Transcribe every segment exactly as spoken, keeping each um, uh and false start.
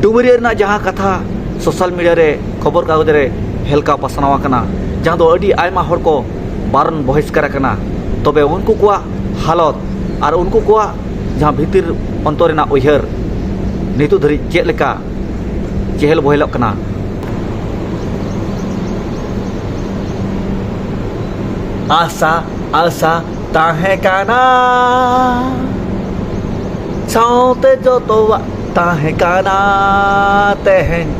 ᱰᱩᱢᱩᱨᱤᱭᱟᱹ ᱨᱮᱱᱟᱜ ᱡᱟᱦᱟᱸ ᱠᱟᱛᱷᱟ ᱥᱳᱥᱟᱞ ᱢᱤᱰᱤᱭᱟ ᱨᱮ, ᱠᱷᱚᱵᱚᱨ ᱠᱟᱜᱚᱡᱽ ᱨᱮ ᱦᱮᱞᱠᱟᱣ ᱯᱟᱥᱱᱟᱣ ᱟᱠᱟᱱᱟ, ᱡᱟᱦᱟᱸ ᱫᱚ ᱟᱹᱰᱤ ᱟᱭᱢᱟ ᱦᱚᱲ ᱠᱚ ᱵᱟᱨᱚᱱ ᱵᱚᱦᱤᱥᱠᱟᱨ ᱟᱠᱟᱱᱟ, ᱛᱚᱵᱮ ᱩᱱᱠᱩ ᱠᱚᱣᱟᱜ ᱦᱟᱞᱚᱛ ᱟᱨ ᱩᱱᱠᱩ ᱠᱚᱣᱟᱜ ᱡᱟᱦᱟᱸ ᱵᱷᱤᱛᱤᱨ ᱚᱱᱛᱚᱨ ᱨᱮᱱᱟᱜ ᱩᱭᱦᱟᱹᱨ ᱱᱤᱛᱚᱜ ᱫᱷᱟᱹᱨᱤᱡ ᱪᱮᱫ ᱞᱮᱠᱟ ᱪᱮᱦᱮᱞ ᱵᱚᱦᱮᱞᱚᱜ ᱠᱟᱱᱟ? ᱟᱥᱟ, ᱟᱥᱟ ᱛᱟᱦᱮᱸ ᱠᱟᱱᱟ, ᱥᱟᱶᱛᱮ ᱡᱚᱛᱚᱣᱟᱜ ᱛᱟᱦᱮᱸ ᱠᱟᱱᱟ᱾ ᱛᱮᱦᱮᱧ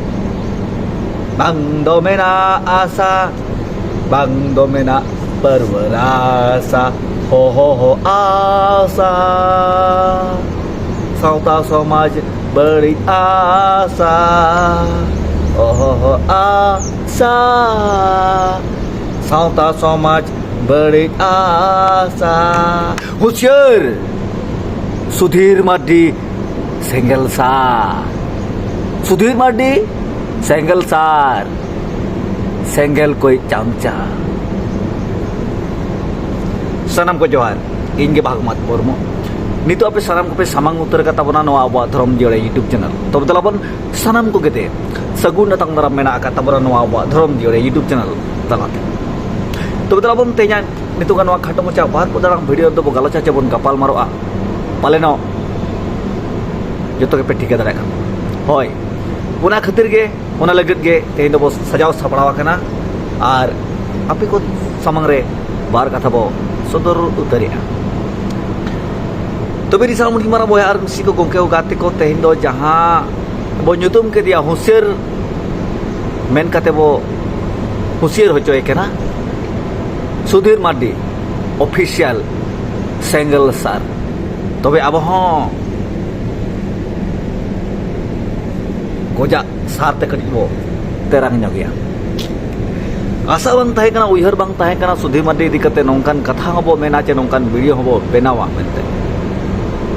ᱵᱟᱝ ᱫᱚ ᱢᱮᱱᱟᱜ ᱟᱥᱟ, ᱵᱟᱝ ᱫᱚ ᱢᱮᱱᱟᱜ ᱯᱟᱹᱨᱣᱟᱹᱨ ᱟᱥᱟ᱾ ᱦᱚ ᱦᱚ ᱦᱚ ᱟᱥᱟ, ᱥᱟᱶᱛᱟ ᱥᱚᱢᱟᱡᱽ ᱵᱟᱹᱲᱤᱡ ᱟᱥᱟ᱾ ᱦᱚ ᱦᱚ ᱦᱚ ᱟᱥᱟ, ᱥᱟᱶᱛᱟ ᱥᱚᱢᱟᱡᱽ ᱵᱟᱹᱲᱤᱡ ᱟᱥᱟ᱾ ᱦᱩᱸᱥᱤᱭᱟᱹᱨ! ᱥᱩᱫᱷᱤᱨ ᱢᱟᱨᱰᱤ ᱥᱮᱸᱜᱮᱞ ᱥᱟᱨ, ᱥᱩᱫᱷᱤᱨ ᱢᱟᱨᱰᱤ ᱥᱮᱸᱜᱮᱞ ᱥᱟᱨ, ᱥᱮᱸᱜᱮᱞ ᱠᱚᱭ ᱪᱟᱢᱪᱟ᱾ ᱥᱟᱱᱟᱢ ᱠᱚ ᱡᱚᱦᱟᱨ, ᱤᱧ ᱜᱮ ᱵᱷᱟᱜᱽᱢᱟᱛ ᱢᱩᱨᱢᱩ᱾ ᱱᱤᱛᱚᱜ ᱟᱯᱮ ᱥᱟᱱᱟᱢ ᱠᱚᱯᱮ ᱥᱟᱢᱟᱝ ᱩᱛᱟᱹᱨ ᱟᱠᱟᱫ ᱛᱟᱵᱚᱱᱟ ᱱᱚᱣᱟ ᱟᱵᱚᱣᱟᱜ ᱫᱷᱚᱨᱚᱢ ᱡᱤᱭᱟᱹᱲᱤ YouTube channel᱾ ᱛᱚᱵᱮ ᱫᱮᱞᱟ ᱵᱚᱱ ᱥᱟᱱᱟᱢ ᱠᱚᱜᱮ ᱛᱮ ᱥᱟᱹᱜᱩᱱ ᱟᱛᱟᱝ ᱫᱟᱨᱟᱢ ᱢᱮᱱᱟᱜ ᱟᱠᱟᱫ ᱛᱟᱵᱚᱱᱟ ᱱᱚᱣᱟ ᱟᱵᱚᱣᱟᱜ ᱫᱷᱚᱨᱚᱢ ᱡᱤᱭᱟᱹᱲᱤ YouTube channel ᱛᱟᱞᱟᱛᱮ᱾ ᱛᱚᱵᱮ ᱫᱮᱞᱟ ᱵᱚᱱ ᱛᱮᱦᱮᱧᱟᱜ ᱱᱤᱛᱚᱜ ᱱᱚᱣᱟ ᱠᱷᱟᱴᱚ ᱢᱟᱪᱷᱟ ᱵᱟᱨ ᱯᱚᱫᱟᱲᱟᱝ ᱵᱷᱤᱰᱤᱭᱳ ᱨᱮᱫᱚ ᱵᱚ ᱜᱟᱞᱚᱪᱟ ᱪᱮ ᱵᱚᱱ ᱜᱟᱯᱟᱞ ᱢᱟᱨᱚᱜᱼᱟ᱾ ᱯᱟᱞᱮᱱᱚᱜ ᱡᱚᱛᱚ ᱜᱮᱯᱮ ᱴᱷᱤᱠᱟᱹ ᱫᱟᱲᱮᱭᱟᱜ ᱠᱟᱱᱟ᱾ ᱦᱳᱭ, ᱚᱱᱟ ᱠᱷᱟᱹᱛᱤᱨ ᱜᱮ, ᱚᱱᱟ ᱞᱟᱹᱜᱤᱫ ᱜᱮ ᱛᱮᱦᱮᱧ ᱫᱚᱵᱚ ᱥᱟᱡᱟᱣ ᱥᱟᱯᱲᱟᱣ ᱟᱠᱟᱱᱟ ᱟᱨ ᱟᱯᱮ ᱠᱚ ᱥᱟᱢᱟᱝ ᱨᱮ ᱵᱟᱨ ᱠᱟᱛᱷᱟ ᱵᱚ ᱥᱚᱫᱚᱨ ᱩᱛᱟᱹᱨᱮᱜᱼᱟ᱾ ᱛᱚᱵᱮ ᱨᱤᱥᱟᱞ ᱢᱩᱱᱰᱤ ᱢᱟᱨᱟᱝ ᱵᱚᱭᱦᱟ ᱟᱨ ᱢᱤᱥᱤ ᱠᱚ, ᱜᱚᱢᱠᱮ ᱠᱚ, ᱜᱟᱛᱮ ᱠᱚ, ᱛᱮᱦᱮᱧ ᱫᱚ ᱡᱟᱦᱟᱸ ᱵᱚ ᱧᱩᱛᱩᱢ ᱠᱮᱫᱮᱭᱟ ᱦᱩᱸᱥᱤᱭᱟᱹᱨ ᱢᱮᱱ ᱠᱟᱛᱮ ᱵᱚ ᱦᱩᱸᱥᱤᱭᱟᱹᱨ ᱦᱚᱪᱚᱭᱮ ᱠᱟᱱᱟ ᱥᱩᱫᱷᱤᱨ ᱢᱟᱨᱰᱤ, ᱚᱯᱷᱤᱥᱤᱭᱟᱞ ᱥᱮᱸᱜᱮᱞ ᱥᱟᱨ᱾ ᱛᱚᱵᱮ ᱟᱵᱚ ᱦᱚᱸ ᱜᱚᱡᱟᱜ ᱥᱟᱨ ᱛᱮ ᱠᱟᱹᱴᱤᱡ ᱵᱚ ᱛᱮᱨᱟᱝ ᱧᱚᱜᱮᱭᱟ᱾ ᱟᱥᱟ ᱵᱟᱝ ᱛᱟᱦᱮᱸ ᱠᱟᱱᱟ, ᱩᱭᱦᱟᱹᱨ ᱵᱟᱝ ᱛᱟᱦᱮᱸ ᱠᱟᱱᱟ ᱥᱩᱫᱷᱤᱨ ᱢᱟᱨᱰᱤ ᱤᱫᱤ ᱠᱟᱛᱮ ᱱᱚᱝᱠᱟᱱ ᱠᱟᱛᱷᱟ ᱦᱚᱸᱵᱚ ᱢᱮᱱᱟ ᱪᱮ ᱱᱚᱝᱠᱟᱱ ᱵᱷᱤᱰᱤᱭᱳ ᱦᱚᱸᱵᱚ ᱵᱮᱱᱟᱣᱟ ᱢᱮᱱᱛᱮ᱾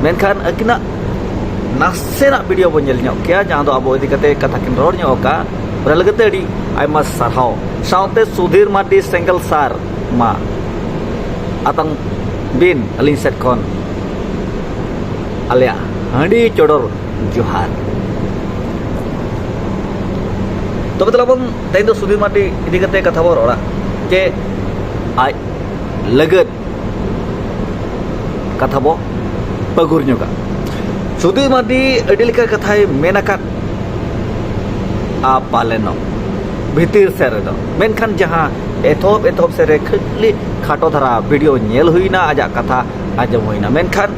ᱢᱮᱱᱠᱷᱟᱱ ᱟᱹᱠᱤᱱᱟᱜ ᱱᱟᱥᱮᱱᱟᱜ ᱵᱷᱤᱰᱤᱭᱳ ᱵᱚ ᱧᱮᱞ ᱧᱚᱜ ᱠᱮᱭᱟ, ᱡᱟᱦᱟᱸ ᱫᱚ ᱟᱵᱚ ᱤᱫᱤ ᱠᱟᱛᱮ ᱠᱟᱛᱷᱟ ᱠᱤᱱ ᱨᱚᱲ ᱧᱚᱜ ᱟᱠᱟᱫ᱾ ᱚᱱᱟ ᱞᱟᱹᱜᱤᱫ ᱛᱮ ᱟᱹᱰᱤ ᱟᱭᱢᱟ ᱥᱟᱨᱦᱟᱣ᱾ ᱥᱟᱶᱛᱮ ᱥᱩᱫᱷᱤᱨ ᱢᱟᱨᱰᱤ ᱥᱮᱸᱜᱮᱞ ᱥᱟᱨ ᱢᱟ ᱟᱛᱟᱝ ᱵᱤᱱ ᱟᱹᱞᱤᱧ ᱥᱮᱫ ᱠᱷᱚᱱ ᱟᱞᱮᱭᱟᱜ ᱦᱟᱺᱰᱤ ᱪᱚᱰᱚᱨ ᱡᱚᱦᱟᱨ᱾ ᱛᱚᱵᱮ ᱫᱮᱞᱟ ᱵᱚᱱ ᱛᱮᱦᱮᱧ ᱫᱚ ᱥᱩᱫᱷᱤᱨ ᱢᱟᱨᱰᱤ ᱤᱫᱤ ᱠᱟᱛᱮ ᱠᱟᱛᱷᱟ ᱵᱚᱱ ᱨᱚᱲᱟ, ᱡᱮ ᱟᱡ ᱞᱟᱹᱜᱤᱫ ᱠᱟᱛᱷᱟ ᱵᱚ ᱯᱟᱹᱜᱩᱨ ᱧᱚᱜᱟ᱾ ᱥᱩᱫᱷᱤᱨ ᱢᱟᱨᱰᱤ ᱟᱹᱰᱤ ᱞᱮᱠᱟ ᱠᱟᱛᱷᱟᱭ ᱢᱮᱱ ᱟᱠᱟᱫ ᱟ ᱯᱟᱞᱮᱱᱚᱜ ᱵᱷᱤᱛᱤᱨ ᱥᱮᱫ ᱨᱮᱫᱚ, ᱢᱮᱱᱠᱷᱟᱱ ᱡᱟᱦᱟᱸ ᱮᱛᱚᱦᱚᱵ ᱮᱛᱚᱦᱚᱵ ᱥᱮᱫ ᱨᱮ ᱠᱷᱟᱹᱞᱤ ᱠᱷᱟᱴᱚ ᱫᱷᱟᱨᱟ ᱵᱷᱤᱰᱤᱭᱳ ᱧᱮᱞ ᱦᱩᱭᱱᱟ, ᱟᱡᱟᱜ ᱠᱟᱛᱷᱟ ᱟᱸᱡᱚᱢ ᱦᱩᱭᱱᱟ, ᱢᱮᱱᱠᱷᱟᱱ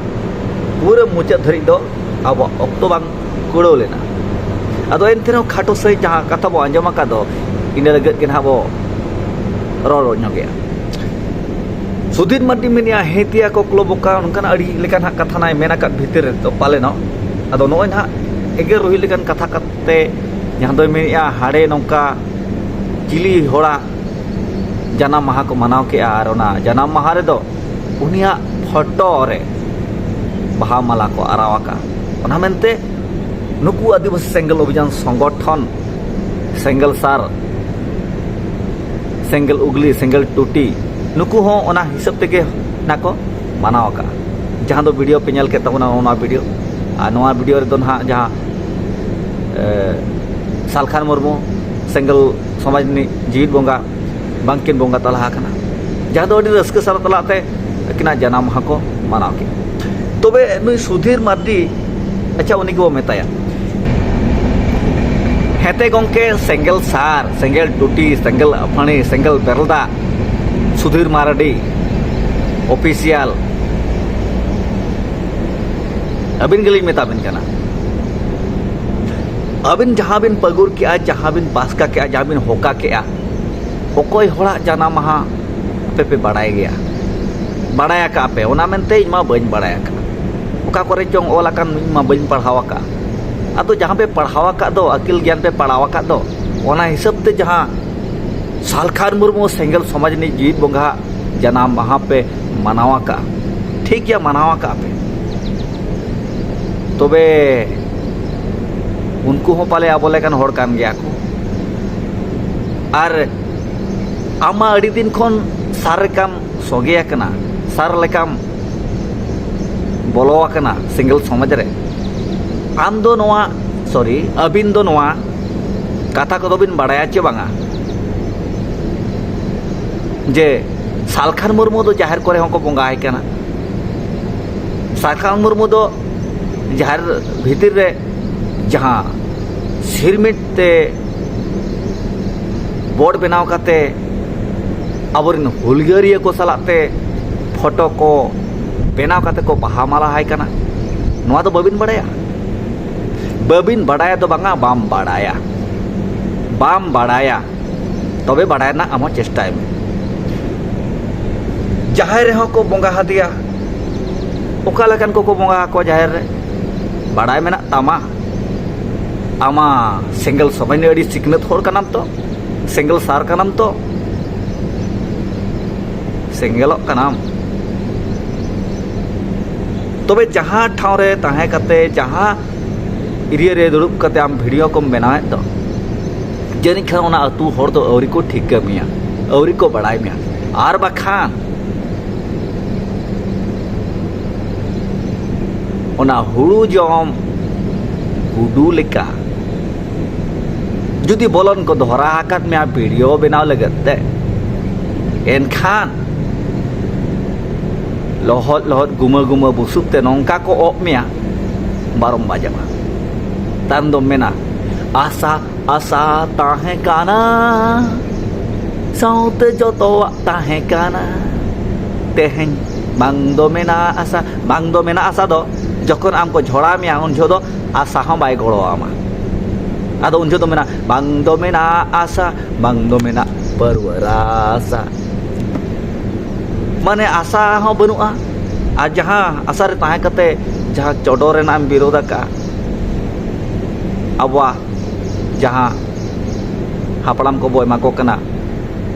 ᱯᱩᱨᱟᱹ ᱢᱩᱪᱟᱹᱫ ᱫᱷᱟᱹᱨᱤᱡ ᱫᱚ ᱟᱵᱚᱣᱟᱜ ᱚᱠᱛᱚ ᱵᱟᱝ ᱠᱩᱲᱟᱹᱣ ᱞᱮᱱᱟ᱾ ᱟᱫᱚ ᱮᱱᱛᱮ ᱨᱮᱦᱚᱸ ᱠᱷᱟᱴᱚ ᱥᱟᱺᱦᱤᱡ ᱡᱟᱦᱟᱸ ᱠᱟᱛᱷᱟ ᱵᱚ ᱟᱸᱡᱚᱢ ᱟᱠᱟᱫ ᱫᱚ, ᱤᱱᱟᱹ ᱞᱟᱹᱜᱤᱫ ᱜᱮ ᱱᱟᱦᱟᱜ ᱵᱚ ᱨᱚᱲ ᱧᱚᱜᱮᱜᱼᱟ᱾ ᱥᱩᱫᱷᱤᱨ ᱢᱟᱨᱰᱤ ᱢᱮᱱᱮᱜᱼᱟ, ᱦᱮᱸ ᱛᱤᱭᱟ ᱠᱚᱠᱞᱚ ᱵᱚᱠᱟ, ᱚᱱᱠᱟᱱᱟᱜ ᱟᱹᱰᱤ ᱞᱮᱠᱟᱱ ᱦᱟᱸᱜ ᱠᱟᱛᱷᱟ ᱱᱟᱭ ᱢᱮᱱ ᱟᱠᱟᱫ ᱵᱷᱤᱛᱤᱨ ᱨᱮᱫᱚ ᱯᱟᱞᱮᱱᱚᱜ᱾ ᱟᱫᱚ ᱱᱚᱜᱼᱚᱭ ᱱᱟᱦᱟᱜ ᱮᱜᱮᱨ ᱨᱩᱦᱤ ᱞᱮᱠᱟᱱ ᱠᱟᱛᱷᱟ ᱠᱟᱛᱮ, ᱡᱟᱦᱟᱸ ᱫᱚᱭ ᱢᱮᱱᱮᱜᱼᱟ, ᱦᱟᱸᱰᱮ ᱱᱚᱝᱠᱟ ᱪᱤᱞᱤ ᱦᱚᱲᱟᱜ ᱡᱟᱱᱟᱢ ᱢᱟᱦᱟ ᱠᱚ ᱢᱟᱱᱟᱣ ᱠᱮᱜᱼᱟ, ᱟᱨ ᱚᱱᱟ ᱡᱟᱱᱟᱢ ᱢᱟᱦᱟ ᱨᱮᱫᱚ ᱩᱱᱤᱭᱟᱜ ᱯᱷᱳᱴᱳ ᱨᱮ ᱵᱟᱦᱟ ᱢᱟᱞᱟ ᱠᱚ ᱟᱨᱟᱣ ᱟᱠᱟᱫᱼᱟ᱾ ᱚᱱᱟ ᱢᱮᱱᱛᱮ ᱱᱩᱠᱩ ᱟᱹᱫᱤᱵᱟᱹᱥᱤ ᱥᱮᱸᱜᱮᱞ ᱚᱵᱷᱤᱡᱟᱱ ᱥᱚᱝᱜᱚᱴᱷᱚᱱ, ᱥᱮᱸᱜᱮᱞ ᱥᱟᱨ, ᱥᱮᱸᱜᱮᱞ ᱩᱜᱽᱞᱤ, ᱥᱮᱸᱜᱮᱞ ᱴᱩᱴᱤ, ᱱᱩᱠᱩ ᱦᱚᱸ ᱚᱱᱟ ᱦᱤᱥᱟᱹᱵ ᱛᱮᱜᱮ ᱱᱟᱠᱚ ᱢᱟᱱᱟᱣ ᱟᱠᱟᱫᱼᱟ᱾ ᱡᱟᱦᱟᱸ ᱫᱚ ᱵᱷᱤᱰᱤᱭᱳ ᱯᱮ ᱧᱮᱞ ᱠᱮᱫ ᱛᱟᱵᱚᱱᱟ, ᱚᱱᱟ ᱵᱷᱤᱰᱤᱭᱳ, ᱟᱨ ᱱᱚᱣᱟ ᱵᱷᱤᱰᱤᱭᱳ ᱨᱮᱫᱚ ᱱᱟᱦᱟᱜ ᱡᱟᱦᱟᱸ, ᱮ, ᱥᱟᱞᱠᱷᱟᱱ ᱢᱩᱨᱢᱩ ᱥᱮᱸᱜᱮᱞ ᱥᱚᱢᱟᱡᱽ ᱨᱤᱱᱤᱡ ᱡᱤᱣᱤᱫ ᱵᱚᱸᱜᱟ ᱵᱟᱝᱠᱤᱱ ᱵᱚᱸᱜᱟ ᱛᱟᱞᱟ ᱟᱠᱟᱱᱟ, ᱡᱟᱦᱟᱸ ᱫᱚ ᱟᱹᱰᱤ ᱨᱟᱹᱥᱠᱟᱹ ᱥᱟᱞᱟᱜ ᱛᱟᱞᱟᱛᱮ ᱟᱹᱠᱤᱱᱟᱜ ᱡᱟᱱᱟᱢ ᱢᱟᱦᱟ ᱠᱚ ᱢᱟᱱᱟᱣ ᱠᱮᱫ᱾ ᱛᱚᱵᱮ ᱱᱩᱭ ᱥᱩᱫᱷᱤᱨ ᱢᱟᱨᱰᱤ, ᱟᱪᱪᱷᱟ, ᱩᱱᱤ ᱜᱮᱵᱚ ᱢᱮᱛᱟᱭᱟ᱾ ᱦᱮᱸᱛᱮ ᱜᱚᱢᱠᱮ, ᱥᱮᱸᱜᱮᱞ ᱥᱟᱨ, ᱥᱮᱸᱜᱮᱞ ᱴᱩᱴᱤ, ᱥᱮᱸᱜᱮᱞ ᱟᱹᱯᱷᱟᱹᱲᱤ, ᱥᱮᱸᱜᱮᱞ ᱵᱮᱨᱮᱞ ᱫᱟᱜ, ᱥᱩᱫᱷᱤᱨ ᱢᱟᱨᱰᱤ ᱚᱯᱷᱤᱥᱤᱭᱟᱞ, ᱟᱹᱵᱤᱱ ᱜᱮᱞᱤᱧ ᱢᱮᱛᱟ ᱵᱤᱱ ᱠᱟᱱᱟ᱾ ᱟᱹᱵᱤᱱ ᱡᱟᱦᱟᱸ ᱵᱤᱱ ᱯᱟᱹᱜᱩᱨ ᱠᱮᱜᱼᱟ, ᱡᱟᱦᱟᱸ ᱵᱤᱱ ᱯᱟᱥᱠᱟ ᱠᱮᱜᱼᱟ, ᱡᱟᱦᱟᱸ ᱵᱤᱱ ᱦᱚᱠᱟ ᱠᱮᱜᱼᱟ, ᱚᱠᱚᱭ ᱦᱚᱲᱟᱜ ᱡᱟᱱᱟᱢ ᱢᱟᱦᱟ ᱟᱯᱮ ᱯᱮ ᱵᱟᱲᱟᱭ ᱜᱮᱭᱟ? ᱵᱟᱲᱟᱭ ᱟᱠᱟᱫ ᱯᱮ, ᱚᱱᱟ ᱢᱮᱱᱛᱮ ᱤᱧ ᱢᱟ ᱵᱟᱹᱧ ᱵᱟᱲᱟᱭ ᱟᱠᱟᱫ᱾ ᱚᱠᱟ ᱠᱚᱨᱮ ᱪᱚᱝ ᱚᱞ ᱟᱠᱟᱱ, ᱤᱧ ᱢᱟ ᱵᱟᱹᱧ ᱯᱟᱲᱦᱟᱣ ᱟᱠᱟᱫ᱾ ᱟᱫᱚ ᱡᱟᱦᱟᱸ ᱯᱮ ᱯᱟᱲᱦᱟᱣ ᱟᱠᱟᱫ ᱫᱚ, ᱟᱹᱠᱤᱞ ᱜᱮᱭᱟᱱ ᱯᱮ ᱯᱟᱲᱦᱟᱣ ᱟᱠᱟᱫ ᱫᱚ, ᱚᱱᱟ ᱦᱤᱥᱟᱹᱵ ᱛᱮ ᱡᱟᱦᱟᱸ ᱥᱟᱞᱠᱷᱟᱱ ᱢᱩᱨᱢᱩ ᱥᱮᱸᱜᱮᱞ ᱥᱚᱢᱟᱡᱽ ᱨᱤᱱᱤᱡ ᱡᱤᱣᱤᱫ ᱵᱚᱸᱜᱟ ᱡᱟᱱᱟᱢ ᱢᱟᱦᱟ ᱯᱮ ᱢᱟᱱᱟᱣ ᱟᱠᱟᱫᱼᱟ, ᱴᱷᱤᱠ ᱜᱮᱭᱟ, ᱢᱟᱱᱟᱣ ᱟᱠᱟᱫ ᱯᱮ᱾ ᱛᱚᱵᱮ ᱩᱱᱠᱩ ᱦᱚᱸ ᱯᱟᱞᱮ ᱟᱵᱚ ᱞᱮᱠᱟᱱ ᱦᱚᱲ ᱠᱟᱱ ᱜᱮᱭᱟ ᱠᱚ᱾ ᱟᱨ ᱟᱢ ᱢᱟ ᱟᱹᱰᱤ ᱫᱤᱱ ᱠᱷᱚᱱ ᱥᱟᱨ ᱞᱮᱠᱟᱢ ᱥᱚᱜᱮ ᱟᱠᱟᱱᱟ, ᱥᱟᱨ ᱞᱮᱠᱟᱢ ᱵᱚᱞᱚ ᱟᱠᱟᱱᱟ ᱥᱮᱸᱜᱮᱞ ᱥᱚᱢᱟᱡᱽ ᱨᱮ᱾ ᱟᱢ ᱫᱚ ᱱᱚᱣᱟ, ᱥᱚᱨᱤ, ᱟᱹᱵᱤᱱ ᱫᱚ ᱱᱚᱣᱟ ᱠᱟᱛᱷᱟ ᱠᱚᱫᱚ ᱵᱤᱱ ᱵᱟᱲᱟᱭᱟ ᱪᱮ ᱵᱟᱝᱟ, ᱡᱮ ᱥᱟᱞᱠᱷᱟᱱ ᱢᱩᱨᱢᱩ ᱫᱚ ᱡᱟᱦᱮᱨ ᱠᱚᱨᱮ ᱦᱚᱸᱠᱚ ᱵᱚᱸᱜᱟ ᱟᱭ ᱠᱟᱱᱟ? ᱥᱟᱞᱠᱷᱟᱱ ᱢᱩᱨᱢᱩ ᱫᱚ ᱡᱟᱦᱮᱨ ᱵᱷᱤᱛᱤᱨ ᱨᱮ ᱡᱟᱦᱟᱸ ᱥᱤᱨᱢᱤᱴ ᱛᱮ ᱵᱳᱨᱰ ᱵᱮᱱᱟᱣ ᱠᱟᱛᱮ ᱟᱵᱚᱨᱮᱱ ᱦᱩᱞᱜᱟᱹᱨᱤᱭᱟᱹ ᱠᱚ ᱥᱟᱞᱟᱜ ᱛᱮ ᱯᱷᱳᱴᱳ ᱠᱚ ᱵᱮᱱᱟᱣ ᱠᱟᱛᱮ ᱠᱚ ᱵᱟᱦᱟ ᱢᱟᱞᱟ ᱟᱭ ᱠᱟᱱᱟ᱾ ᱱᱚᱣᱟ ᱫᱚ ᱵᱟᱹᱵᱤᱱ ᱵᱟᱲᱟᱭᱟ? ᱵᱟᱹᱵᱤᱱ ᱵᱟᱲᱟᱭᱟ ᱫᱚ ᱵᱟᱝᱟ, ᱵᱟᱢ ᱵᱟᱲᱟᱭᱟ, ᱵᱟᱢ ᱵᱟᱲᱟᱭᱟ᱾ ᱛᱚᱵᱮ ᱵᱟᱲᱟᱭ ᱨᱮᱱᱟᱜ ᱟᱢ ᱦᱚᱸ ᱪᱮᱥᱴᱟᱭ ᱢᱮ᱾ ᱡᱟᱦᱮᱨ ᱨᱮᱦᱚᱸ ᱠᱚ ᱵᱚᱸᱜᱟ ᱟᱫᱮᱭᱟ᱾ ᱚᱠᱟ ᱞᱮᱠᱟᱱ ᱠᱚᱠᱚ ᱵᱚᱸᱜᱟ ᱟᱠᱚᱣᱟ ᱡᱟᱦᱮᱨ ᱨᱮ? ᱵᱟᱲᱟᱭ ᱢᱮᱱᱟᱜ ᱛᱟᱢᱟ? ᱟᱢᱟ ᱥᱮᱸᱜᱮᱞ ᱥᱚᱢᱟᱱ ᱟᱹᱰᱤ ᱥᱤᱠᱷᱱᱟᱹᱛ ᱦᱚᱲ ᱠᱟᱱᱟᱢ ᱛᱚ, ᱥᱮᱸᱜᱮᱞ ᱥᱟᱨ ᱠᱟᱱᱟᱢ ᱛᱚ, ᱥᱮᱸᱜᱮᱞᱚᱜ ᱠᱟᱱᱟᱢ᱾ ᱛᱚᱵᱮ ᱡᱟᱦᱟᱸ ᱴᱷᱟᱶ ᱨᱮ ᱛᱟᱦᱮᱸ ᱠᱟᱛᱮ, ᱡᱟᱦᱟᱸ ᱮᱨᱤᱭᱟ ᱨᱮ ᱫᱩᱲᱩᱵ ᱠᱟᱛᱮ ᱟᱢ ᱵᱷᱤᱰᱤᱭᱳ ᱠᱚᱢ ᱵᱮᱱᱟᱣᱮᱫ ᱫᱚ, ᱡᱟᱹᱱᱤᱡ ᱠᱷᱟᱱ ᱚᱱᱟ ᱟᱹᱛᱩ ᱦᱚᱲ ᱫᱚ ᱟᱹᱣᱨᱤ ᱠᱚ ᱴᱷᱤᱠᱟᱹ ᱢᱮᱭᱟ, ᱟᱹᱣᱨᱤ ᱠᱚ ᱵᱟᱲᱟᱭ ᱢᱮᱭᱟ᱾ ᱟᱨ ᱵᱟᱠᱷᱟᱱ ᱚᱱᱟ ᱦᱩᱲᱩ ᱡᱚᱢ ᱜᱩᱰᱩ ᱞᱮᱠᱟ ᱡᱩᱫᱤ ᱵᱚᱞᱚᱱ ᱠᱚ ᱫᱷᱚᱨᱟ ᱟᱠᱟᱫ ᱢᱮᱭᱟ ᱵᱷᱤᱰᱤᱭᱳ ᱵᱮᱱᱟᱣ ᱞᱟᱹᱜᱤᱫ ᱛᱮ, ᱮᱱᱠᱷᱟᱱ ᱞᱚᱦᱚᱫ ᱞᱚᱦᱚᱫ ᱜᱩᱢᱟᱹ ᱜᱩᱢᱟᱹ ᱵᱩᱥᱩᱵ ᱛᱮ ᱱᱚᱝᱠᱟ ᱠᱚ ᱚᱵ ᱢᱮᱭᱟ, ᱵᱟᱨᱚᱢ ᱵᱟᱡᱟᱜᱼᱟ᱾ ᱛᱟᱭᱚᱢ ᱫᱚᱢ ᱢᱮᱱᱟ, "ᱟᱥᱟ, ᱟᱥᱟ ᱛᱟᱦᱮᱸ ᱠᱟᱱᱟ, ᱥᱟᱶᱛᱮ ᱡᱚᱛᱚᱣᱟᱜ ᱛᱟᱦᱮᱸ ᱠᱟᱱᱟ ᱛᱮᱦᱮᱧ᱾ ᱵᱟᱝ ᱫᱚ ᱢᱮᱱᱟᱜ ᱟᱥᱟ, ᱵᱟᱝ ᱫᱚ ᱢᱮᱱᱟᱜ ᱟᱥᱟ ᱫᱚ ᱡᱚᱠᱷᱚᱱ ᱟᱢ ᱠᱚ ᱡᱷᱚᱲᱟ ᱢᱮᱭᱟ, ᱩᱱ ᱡᱚᱦᱚᱜ ᱫᱚ ᱟᱥᱟ ᱦᱚᱸ ᱵᱟᱭ ᱜᱚᱲᱚ ᱟᱢᱟ᱾ ᱟᱫᱚ ᱩᱱ ᱡᱚᱦᱚᱜ ᱫᱚ ᱢᱮᱱᱟ, ᱵᱟᱝ ᱫᱚ ᱢᱮᱱᱟᱜ ᱟᱥᱟ, ᱵᱟᱝ ᱫᱚ ᱢᱮᱱᱟᱜ ᱯᱟᱹᱨᱣᱟᱹ ᱨᱟᱥᱟ᱾" ᱢᱟᱱᱮ ᱟᱥᱟ ᱦᱚᱸ ᱵᱟᱹᱱᱩᱜᱼᱟ᱾ ᱟᱨ ᱡᱟᱦᱟᱸ ᱟᱥᱟ ᱨᱮ ᱛᱟᱦᱮᱸ ᱠᱟᱛᱮ ᱡᱟᱦᱟᱸ ᱪᱚᱰᱚᱨ ᱨᱮᱱᱟᱜ ᱮᱢ ᱵᱤᱨᱳᱫ ᱟᱠᱟᱫᱼᱟ, ᱟᱵᱚᱣᱟᱜ ᱡᱟᱦᱟᱸ ᱦᱟᱯᱲᱟᱢ ᱠᱚᱵᱚ ᱮᱢᱟ ᱠᱚ ᱠᱟᱱᱟ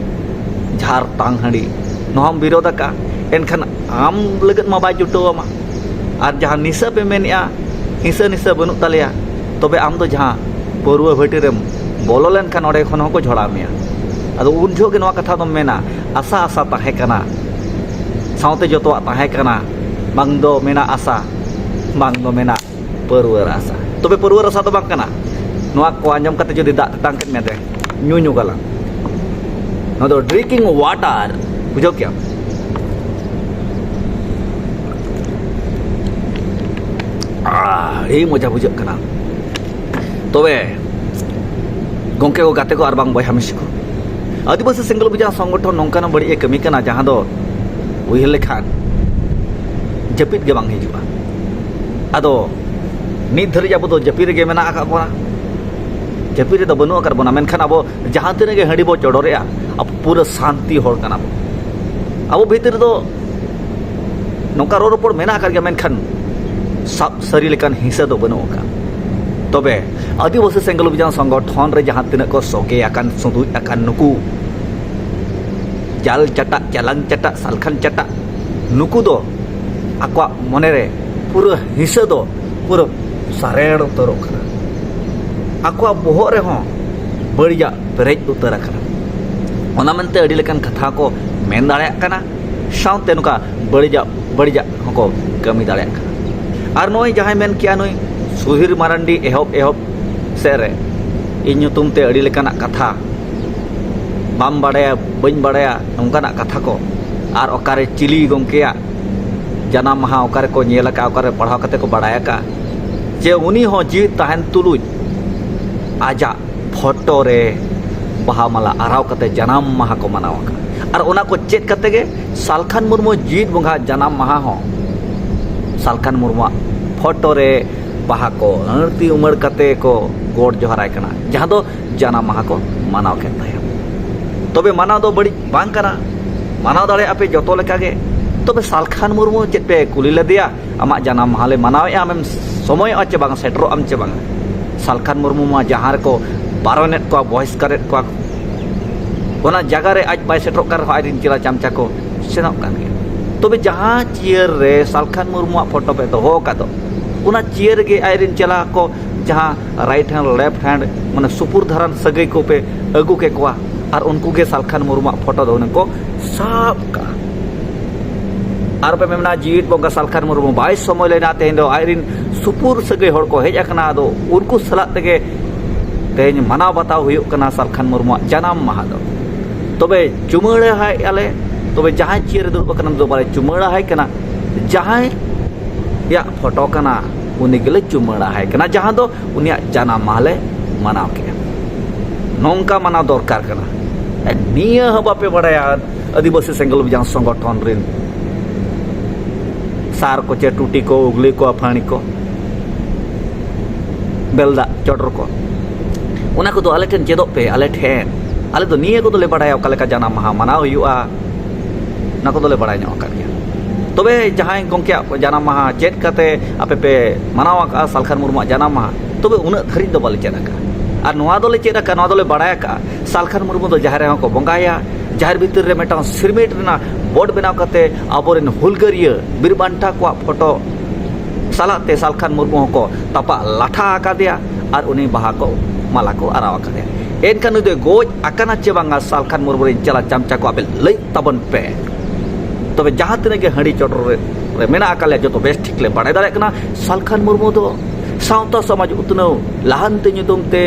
ᱡᱷᱟᱨ ᱛᱟᱝ ᱦᱟᱺᱰᱤ, ᱱᱚᱣᱟᱢ ᱵᱤᱨᱳᱫ ᱟᱠᱟᱫᱼᱟ, ᱮᱱᱠᱷᱟᱱ ᱟᱢ ᱞᱟᱹᱜᱤᱫ ᱢᱟ ᱵᱟᱭ ᱡᱩᱴᱟᱹᱣ ᱟᱢᱟ᱾ ᱟᱨ ᱡᱟᱦᱟᱸ ᱱᱤᱥᱟᱹ ᱯᱮ ᱢᱮᱱᱮᱫᱼᱟ, ᱦᱤᱥᱟᱹ ᱱᱤᱥᱟᱹ ᱵᱟᱹᱱᱩᱜ ᱛᱟᱞᱮᱭᱟ, ᱛᱚᱵᱮ ᱟᱢ ᱫᱚ ᱡᱟᱦᱟᱸ ᱯᱟᱹᱨᱣᱟᱹ ᱵᱷᱟᱹᱴᱤ ᱨᱮᱢ ᱵᱚᱞᱚ ᱞᱮᱱᱠᱷᱟᱱ ᱚᱸᱰᱮ ᱠᱷᱚᱱ ᱦᱚᱸᱠᱚ ᱡᱷᱚᱲᱟᱣ ᱢᱮᱭᱟ᱾ ᱟᱫᱚ ᱩᱱ ᱡᱚᱦᱚᱜ ᱜᱮ ᱱᱚᱣᱟ ᱠᱟᱛᱷᱟ ᱫᱚᱢ ᱢᱮᱱᱟ, "ᱟᱥᱟ ᱟᱥᱟ ᱛᱟᱦᱮᱸ ᱠᱟᱱᱟ, ᱥᱟᱶᱛᱮ ᱡᱚᱛᱚᱣᱟᱜ ᱛᱟᱦᱮᱸ ᱠᱟᱱᱟ, ᱵᱟᱝ ᱫᱚ ᱢᱮᱱᱟᱜ ᱟᱥᱟ, ᱵᱟᱝ ᱫᱚ ᱢᱮᱱᱟᱜ ᱯᱟᱹᱨᱣᱟᱹ ᱨᱟᱥᱟ᱾" ᱛᱚᱵᱮ ᱯᱟᱹᱨᱣᱟᱹ ᱨᱟᱥᱟ ᱫᱚ ᱵᱟᱝ ᱠᱟᱱᱟ, ᱱᱚᱣᱟ ᱠᱚ ᱟᱸᱡᱚᱢ ᱠᱟᱛᱮ ᱡᱩᱫᱤ ᱫᱟᱜ ᱛᱮᱛᱟᱝ ᱠᱮᱫ ᱢᱮᱭᱟ, ᱧᱩ ᱧᱚᱜ ᱟᱞᱟᱝ᱾ ᱱᱚᱣᱟ ᱫᱚ ᱰᱨᱤᱝᱠᱤᱝ ᱣᱟᱴᱟᱨ, ᱵᱩᱡᱷᱟᱹᱣ ᱠᱮᱜᱼᱟᱢ? ᱟᱦ, ᱟᱹᱰᱤ ᱢᱚᱡᱟ ᱵᱩᱡᱷᱟᱹᱜ ᱠᱟᱱᱟ᱾ ᱛᱚᱵᱮ ᱜᱚᱢᱠᱮ ᱠᱚ, ᱜᱟᱛᱮ ᱠᱚ, ᱟᱨ ᱵᱟᱝ ᱵᱚᱭᱦᱟ ᱢᱤᱥᱤ ᱠᱚ, ᱟᱹᱫᱤᱵᱟᱹᱥᱤ ᱥᱮᱸᱜᱮᱞ ᱚᱵᱷᱤᱡᱟᱱ ᱥᱚᱝᱜᱚᱴᱷᱚᱱ ᱱᱚᱝᱠᱟᱱᱟᱜ ᱵᱟᱹᱲᱤᱡ ᱮ ᱠᱟᱹᱢᱤ ᱠᱟᱱᱟ, ᱡᱟᱦᱟᱸ ᱫᱚ ᱩᱭᱦᱟᱹᱨ ᱞᱮᱠᱷᱟᱱ ᱡᱟᱹᱯᱤᱫ ᱜᱮ ᱵᱟᱝ ᱦᱤᱡᱩᱜᱼᱟ᱾ ᱟᱫᱚ ᱱᱤᱛ ᱫᱷᱟᱹᱨᱤᱡ ᱟᱵᱚ ᱫᱚ ᱡᱟᱹᱯᱤᱫ ᱨᱮᱜᱮ ᱢᱮᱱᱟᱜ ᱟᱠᱟᱫ ᱵᱚᱱᱟ, ᱡᱟᱹᱯᱤᱫ ᱨᱮᱫᱚ ᱵᱟᱹᱱᱩᱜ ᱟᱠᱟᱫ ᱵᱚᱱᱟ᱾ ᱢᱮᱱᱠᱷᱟᱱ ᱟᱵᱚ ᱡᱟᱦᱟᱸ ᱛᱤᱱᱟᱹᱜ ᱜᱮ ᱦᱟᱺᱰᱤ ᱵᱚ ᱪᱚᱰᱚᱨᱮᱜᱼᱟ, ᱟᱵᱚ ᱯᱩᱨᱟᱹ ᱥᱟᱱᱛᱤ ᱦᱚᱲ ᱠᱟᱱᱟ ᱵᱚ᱾ ᱟᱵᱚ ᱵᱷᱤᱛᱤᱨ ᱨᱮᱫᱚ ᱱᱚᱝᱠᱟ ᱨᱚᱲ ᱨᱚᱯᱚᱲ ᱢᱮᱱᱟᱜ ᱟᱠᱟᱫ ᱜᱮᱭᱟ, ᱢᱮᱱᱠᱷᱟᱱ ᱥᱟᱵ ᱥᱟᱹᱨᱤ ᱞᱮᱠᱟᱱ ᱦᱤᱸᱥᱟᱹ ᱫᱚ ᱵᱟᱹᱱᱩᱜ ᱟᱠᱟᱫ᱾ ᱛᱚᱵᱮ ᱟᱹᱫᱤᱵᱟᱹᱥᱤ ᱥᱮᱸᱜᱮᱞ ᱚᱵᱷᱤᱡᱟᱱ ᱥᱚᱝᱜᱚᱴᱷᱚᱱ ᱨᱮ ᱡᱟᱦᱟᱸ ᱛᱤᱱᱟᱹᱜ ᱠᱚ ᱥᱚᱜᱮ ᱟᱠᱟᱱ, ᱥᱩᱫᱩᱡ ᱟᱠᱟᱱ ᱱᱩᱠᱩ ᱡᱟᱞ ᱪᱟᱴᱟᱜ, ᱪᱟᱞᱟᱝ ᱪᱟᱴᱟᱜ, ᱥᱟᱞᱠᱷᱟᱱ ᱪᱟᱴᱟᱜ, ᱱᱩᱠᱩ ᱫᱚ ᱟᱠᱚᱣᱟᱜ ᱢᱚᱱᱮᱨᱮ ᱯᱩᱨᱟᱹ ᱦᱤᱸᱥᱟᱹ ᱫᱚ ᱯᱩᱨᱟᱹ ᱥᱟᱨᱮᱲ ᱩᱛᱟᱹᱨᱚᱜ ᱠᱟᱱᱟ᱾ ᱟᱠᱚᱣᱟᱜ ᱵᱚᱦᱚᱜ ᱨᱮᱦᱚᱸ ᱵᱟᱹᱲᱤᱡᱟᱜ ᱯᱮᱨᱮᱡ ᱩᱛᱟᱹᱨ ᱟᱠᱟᱱᱟ᱾ ᱚᱱᱟ ᱢᱮᱱᱛᱮ ᱟᱹᱰᱤ ᱞᱮᱠᱟᱱ ᱠᱟᱛᱷᱟ ᱠᱚ ᱢᱮᱱ ᱫᱟᱲᱮᱭᱟᱜ ᱠᱟᱱᱟ, ᱥᱟᱶᱛᱮ ᱱᱚᱝᱠᱟ ᱵᱟᱹᱲᱤᱡᱟᱜ, ᱵᱟᱹᱲᱤᱡᱟᱜ ᱦᱚᱸᱠᱚ ᱠᱟᱹᱢᱤ ᱫᱟᱲᱮᱭᱟᱜ ᱠᱟᱱᱟ᱾ ᱟᱨ ᱱᱚᱜᱼᱚᱭ ᱡᱟᱦᱟᱸᱭ ᱢᱮᱱ ᱠᱮᱜᱼᱟ, ᱱᱩᱭ ᱥᱩᱫᱷᱤᱨ ᱢᱟᱨᱟᱱᱰᱤ ᱮᱦᱚᱵ, ᱮᱦᱚᱵ ᱥᱮᱫ ᱨᱮ ᱤᱧ ᱧᱩᱛᱩᱢ ᱛᱮ ᱟᱹᱰᱤ ᱞᱮᱠᱟᱱᱟᱜ ᱠᱟᱛᱷᱟ, ᱵᱟᱢ ᱵᱟᱲᱟᱭᱟ, ᱵᱟᱹᱧ ᱵᱟᱲᱟᱭᱟ, ᱱᱚᱝᱠᱟᱱᱟᱜ ᱠᱟᱛᱷᱟ ᱠᱚ᱾ ᱟᱨ ᱚᱠᱟᱨᱮ ᱪᱤᱞᱤ ᱜᱚᱢᱠᱮᱭᱟᱜ ᱡᱟᱱᱟᱢ ᱢᱟᱦᱟ ᱚᱠᱟᱨᱮ ᱠᱚ ᱧᱮᱞ ᱟᱠᱟᱫᱼᱟ, ᱚᱠᱟᱨᱮ ᱯᱟᱲᱦᱟᱣ ᱠᱟᱛᱮ ᱠᱚ ᱵᱟᱲᱟᱭ ᱟᱠᱟᱫᱼᱟ ᱡᱮ ᱩᱱᱤ ᱦᱚᱸ ᱡᱤᱣᱤ ᱛᱟᱦᱮᱱ ᱛᱩᱞᱩᱡ ᱟᱡᱟᱜ ᱯᱷᱳᱴᱳ ᱨᱮ ᱵᱟᱦᱟ ᱢᱟᱞᱟ ᱟᱨᱟᱣ ᱠᱟᱛᱮ ᱡᱟᱱᱟᱢ ᱢᱟᱦᱟ ᱠᱚ ᱢᱟᱱᱟᱣ ᱟᱠᱟᱫᱼᱟ᱾ ᱟᱨ ᱚᱱᱟ ᱠᱚ ᱪᱮᱫ ᱠᱟᱛᱮ ᱜᱮ ᱥᱟᱞᱠᱷᱟᱱ ᱢᱩᱨᱢᱩ ᱡᱤᱣᱤᱫ ᱵᱚᱸᱜᱟ ᱡᱟᱱᱟᱢ ᱢᱟᱦᱟ ᱦᱚᱸ ᱥᱟᱞᱠᱷᱟᱱ ᱢᱩᱨᱢᱩᱣᱟᱜ ᱯᱷᱳᱴᱳ ᱨᱮ ᱵᱟᱦᱟ ᱠᱚ ᱟᱹᱬᱛᱤ ᱩᱢᱟᱹᱲ ᱠᱟᱛᱮ ᱠᱚ ᱜᱚᱰ ᱡᱚᱦᱟᱨᱟᱭ ᱠᱟᱱᱟ, ᱡᱟᱦᱟᱸ ᱫᱚ ᱡᱟᱱᱟᱢ ᱢᱟᱦᱟ ᱠᱚ ᱢᱟᱱᱟᱣ ᱠᱮᱫ ᱛᱟᱭᱟ᱾ ᱛᱚᱵᱮ ᱢᱟᱱᱟᱣ ᱫᱚ ᱵᱟᱹᱲᱤᱡ ᱵᱟᱝ ᱠᱟᱱᱟ, ᱢᱟᱱᱟᱣ ᱫᱟᱲᱮᱭᱟᱜᱼᱟ ᱯᱮ ᱡᱚᱛᱚ ᱞᱮᱠᱟᱜᱮ᱾ ᱛᱚᱵᱮ ᱥᱟᱞᱠᱷᱟᱱ ᱢᱩᱨᱢᱩ ᱪᱮᱫ ᱯᱮ ᱠᱩᱞᱤ ᱞᱮᱫᱮᱭᱟ, ᱟᱢᱟᱜ ᱡᱟᱱᱟᱢ ᱢᱟᱦᱟ ᱞᱮ ᱢᱟᱱᱟᱣᱮᱫᱼᱟ, ᱟᱢᱮᱢ ᱥᱚᱢᱚᱭᱚᱜᱼᱟ ᱪᱮ ᱵᱟᱝ, ᱥᱮᱴᱮᱨᱚᱜ ᱟᱢ ᱪᱮ ᱵᱟᱝ? ᱥᱟᱞᱠᱷᱟᱱ ᱢᱩᱨᱢᱩ ᱢᱟ ᱡᱟᱦᱟᱸ ᱨᱮᱠᱚ ᱵᱟᱨᱚᱱᱮᱫ ᱠᱚᱣᱟ, ᱵᱚᱦᱤᱥᱠᱟᱨᱮᱫ ᱠᱚᱣᱟ ᱠᱚ, ᱚᱱᱟ ᱡᱟᱭᱜᱟ ᱨᱮ ᱟᱡ ᱵᱟᱭ ᱥᱮᱴᱮᱨᱚᱜ ᱠᱟᱱ ᱨᱮᱦᱚᱸ ᱟᱡᱨᱮᱱ ᱪᱮᱞᱟ ᱪᱟᱢᱪᱟ ᱠᱚ ᱥᱮᱱᱚᱜ ᱠᱟᱱ ᱜᱮᱭᱟ᱾ ᱛᱚᱵᱮ ᱡᱟᱦᱟᱸ ᱪᱤᱭᱟᱹᱨ ᱨᱮ ᱥᱟᱞᱠᱷᱟᱱ ᱢᱩᱨᱢᱩᱣᱟᱜ ᱯᱷᱳᱴᱳ ᱯᱮ ᱫᱚᱦᱚ ᱟᱠᱟᱫ ᱫᱚ, ᱚᱱᱟ ᱪᱤᱭᱟᱹᱨ ᱨᱮᱜᱮ ᱟᱡᱨᱮᱱ ᱪᱮᱞᱟ ᱠᱚ ᱡᱟᱦᱟᱸ ᱨᱟᱭᱤᱴ ᱦᱮᱱᱰ, ᱞᱮᱯᱷᱴ ᱦᱮᱱᱰ, ᱢᱟᱱᱮ ᱥᱩᱯᱩᱨ ᱫᱷᱟᱨᱟᱱ ᱥᱟᱹᱜᱟᱹᱭ ᱠᱚᱯᱮ ᱟᱹᱜᱩ ᱠᱮᱫ ᱠᱚᱣᱟ, ᱟᱨ ᱩᱱᱠᱩ ᱜᱮ ᱥᱟᱞᱠᱷᱟᱱ ᱢᱩᱨᱢᱩᱣᱟᱜ ᱯᱷᱳᱴᱳ ᱫᱚ ᱦᱩᱱᱟᱹᱝ ᱠᱚ ᱥᱟᱵ ᱠᱟᱜᱼᱟ᱾ ᱟᱨ ᱯᱮ ᱢᱮᱱᱟ, ᱡᱤᱣᱤᱫ ᱵᱚᱸᱜᱟ ᱥᱟᱞᱠᱷᱟᱱ ᱢᱩᱨᱢᱩ ᱵᱟᱭ ᱥᱚᱢᱚᱭ ᱞᱮᱱᱟ, ᱛᱮᱦᱮᱧ ᱫᱚ ᱟᱡᱨᱮᱱ ᱥᱩᱯᱩᱨ ᱥᱟᱹᱜᱟᱹᱭ ᱦᱚᱲ ᱠᱚ ᱦᱮᱡ ᱟᱠᱟᱱᱟ, ᱟᱫᱚ ᱩᱱᱠᱩ ᱥᱟᱞᱟᱜ ᱛᱮᱜᱮ ᱛᱮᱦᱮᱧ ᱢᱟᱱᱟᱣ ᱵᱟᱛᱟᱣ ᱦᱩᱭᱩᱜ ᱠᱟᱱᱟ ᱥᱟᱞᱠᱷᱟᱱ ᱢᱩᱨᱢᱩᱣᱟᱜ ᱡᱟᱱᱟᱢ ᱢᱟᱦᱟ ᱫᱚ᱾ ᱛᱚᱵᱮ ᱪᱩᱢᱟᱹᱲᱟᱭᱮᱫᱼᱟ ᱞᱮ, ᱛᱚᱵᱮ ᱡᱟᱦᱟᱸᱭ chair ᱨᱮ ᱫᱩᱲᱩᱵ ᱟᱠᱟᱱᱟ, ᱩᱱᱤ ᱫᱚ ᱵᱟᱞᱮ ᱪᱩᱢᱟᱹᱲᱟᱭ ᱠᱟᱱᱟ᱾ ᱡᱟᱦᱟᱸᱭᱟᱜ ᱯᱷᱳᱴᱳ ᱠᱟᱱᱟ, ᱩᱱᱤ ᱜᱮᱞᱮ ᱪᱩᱢᱟᱹᱲᱟᱭ ᱠᱟᱱᱟ, ᱡᱟᱦᱟᱸ ᱫᱚ ᱩᱱᱤᱭᱟᱜ ᱡᱟᱱᱟᱢ ᱢᱟᱦᱟ ᱞᱮ ᱢᱟᱱᱟᱣ ᱠᱮᱫᱼᱟ᱾ ᱱᱚᱝᱠᱟ ᱢᱟᱱᱟᱣ ᱫᱚᱨᱠᱟᱨ ᱠᱟᱱᱟ᱾ ᱱᱤᱭᱟᱹ ᱦᱚᱸ ᱵᱟᱯᱮ ᱵᱟᱲᱟᱭᱟ, ᱟᱹᱫᱤᱵᱟᱹᱥᱤ ᱥᱮᱸᱜᱮᱞ ᱚᱵᱷᱤᱡᱟᱱ ᱥᱚᱝᱜᱚᱴᱷᱚᱱ ᱨᱮᱱ ᱥᱟᱨ ᱠᱚ ᱪᱮ ᱴᱩᱴᱤ ᱠᱚ, ᱩᱜᱽᱞᱤ ᱠᱚ, ᱟᱯᱷᱟᱹᱲᱤ ᱠᱚ, ᱵᱮᱞᱫᱟᱜ ᱪᱚᱰᱚᱨ ᱠᱚ, ᱚᱱᱟ ᱠᱚᱫᱚ ᱟᱞᱮ ᱴᱷᱮᱱ ᱪᱮᱫᱚᱜ ᱯᱮ, ᱟᱞᱮ ᱴᱷᱮᱱ᱾ ᱟᱞᱮ ᱫᱚ ᱱᱤᱭᱟᱹ ᱠᱚᱫᱚᱞᱮ ᱵᱟᱲᱟᱭᱟ, ᱚᱠᱟ ᱞᱮᱠᱟ ᱡᱟᱱᱟᱢ ᱢᱟᱦᱟ ᱢᱟᱱᱟᱣ ᱦᱩᱭᱩᱜᱼᱟ, ᱚᱱᱟ ᱠᱚᱫᱚᱞᱮ ᱵᱟᱲᱟᱭ ᱧᱚᱜ ᱟᱠᱟᱫ ᱜᱮᱭᱟ᱾ ᱛᱚᱵᱮ ᱡᱟᱦᱟᱸᱭ ᱜᱚᱢᱠᱮᱭᱟᱜ ᱡᱟᱱᱟᱢ ᱢᱟᱦᱟ ᱪᱮᱫ ᱠᱟᱛᱮ ᱟᱯᱮ ᱯᱮ ᱢᱟᱱᱟᱣ ᱟᱠᱟᱫᱼᱟ, ᱥᱟᱞᱠᱷᱟᱱ ᱢᱩᱨᱢᱩᱣᱟᱜ ᱡᱟᱱᱟᱢ ᱢᱟᱦᱟ, ᱛᱚᱵᱮ ᱩᱱᱟᱹᱜ ᱫᱷᱟᱹᱨᱤᱡ ᱫᱚ ᱵᱟᱞᱮ ᱪᱮᱫ ᱟᱠᱟᱫᱼᱟ᱾ ᱟᱨ ᱱᱚᱣᱟ ᱫᱚᱞᱮ ᱪᱮᱫ ᱟᱠᱟᱫᱼᱟ, ᱱᱚᱣᱟ ᱫᱚᱞᱮ ᱵᱟᱲᱟᱭ ᱟᱠᱟᱫᱼᱟ, ᱥᱟᱞᱠᱷᱟᱱ ᱢᱩᱨᱢᱩ ᱫᱚ ᱡᱟᱦᱮᱨ ᱨᱮᱦᱚᱸ ᱠᱚ ᱵᱚᱸᱜᱟᱭᱟ, ᱡᱟᱦᱮᱨ ᱵᱷᱤᱛᱤᱨ ᱨᱮ ᱢᱤᱫᱴᱟᱝ ᱥᱤᱨᱢᱤᱴ ᱨᱮᱱᱟᱜ ᱵᱳᱨᱰ ᱵᱮᱱᱟᱣ ᱠᱟᱛᱮ ᱟᱵᱚᱨᱮᱱ ᱦᱩᱞᱜᱟᱹᱨᱤᱭᱟᱹ ᱵᱤᱨ ᱵᱟᱱᱴᱟ ᱠᱚᱣᱟᱜ ᱯᱷᱳᱴᱳ ᱥᱟᱞᱟᱜ ᱛᱮ ᱥᱟᱞᱠᱷᱟᱱ ᱢᱩᱨᱢᱩ ᱦᱚᱸᱠᱚ ᱛᱟᱯᱟᱜ ᱞᱟᱴᱷᱟ ᱟᱠᱟᱫᱮᱭᱟ ᱟᱨ ᱩᱱᱤ ᱵᱟᱦᱟ ᱠᱚ, ᱢᱟᱞᱟ ᱠᱚ ᱟᱨᱟᱣ ᱟᱠᱟᱫᱮᱭᱟ᱾ ᱮᱱᱠᱷᱟᱱ ᱱᱩᱭ ᱫᱚᱭ ᱜᱚᱡ ᱟᱠᱟᱱᱟ ᱪᱮ ᱵᱟᱝᱟ, ᱥᱟᱞᱠᱷᱟᱱ ᱢᱩᱨᱢᱩ ᱨᱮᱱ ᱪᱮᱞᱟ ᱪᱟᱢᱪᱟ ᱠᱚ ᱟᱯᱮ ᱞᱟᱹᱭ ᱛᱟᱵᱚᱱ ᱯᱮ᱾ ᱛᱚᱵᱮ ᱡᱟᱦᱟᱸ ᱛᱤᱱᱟᱹᱜ ᱜᱮ ᱦᱟᱺᱰᱤ ᱪᱚᱰᱚᱨ ᱨᱮ, ᱨᱮ ᱢᱮᱱᱟᱜ ᱟᱠᱟᱫ ᱞᱮᱭᱟ, ᱡᱚᱛᱚ ᱵᱮᱥ ᱴᱷᱤᱠ ᱞᱮ ᱵᱟᱲᱟᱭ ᱫᱟᱲᱮᱭᱟᱜ ᱠᱟᱱᱟ, ᱥᱟᱞᱠᱷᱟᱱ ᱢᱩᱨᱢᱩ ᱫᱚ ᱥᱟᱶᱛᱟ ᱥᱚᱢᱟᱡᱽ ᱩᱛᱱᱟᱹᱣ ᱞᱟᱦᱟᱱᱛᱤ ᱧᱩᱛᱩᱢ ᱛᱮ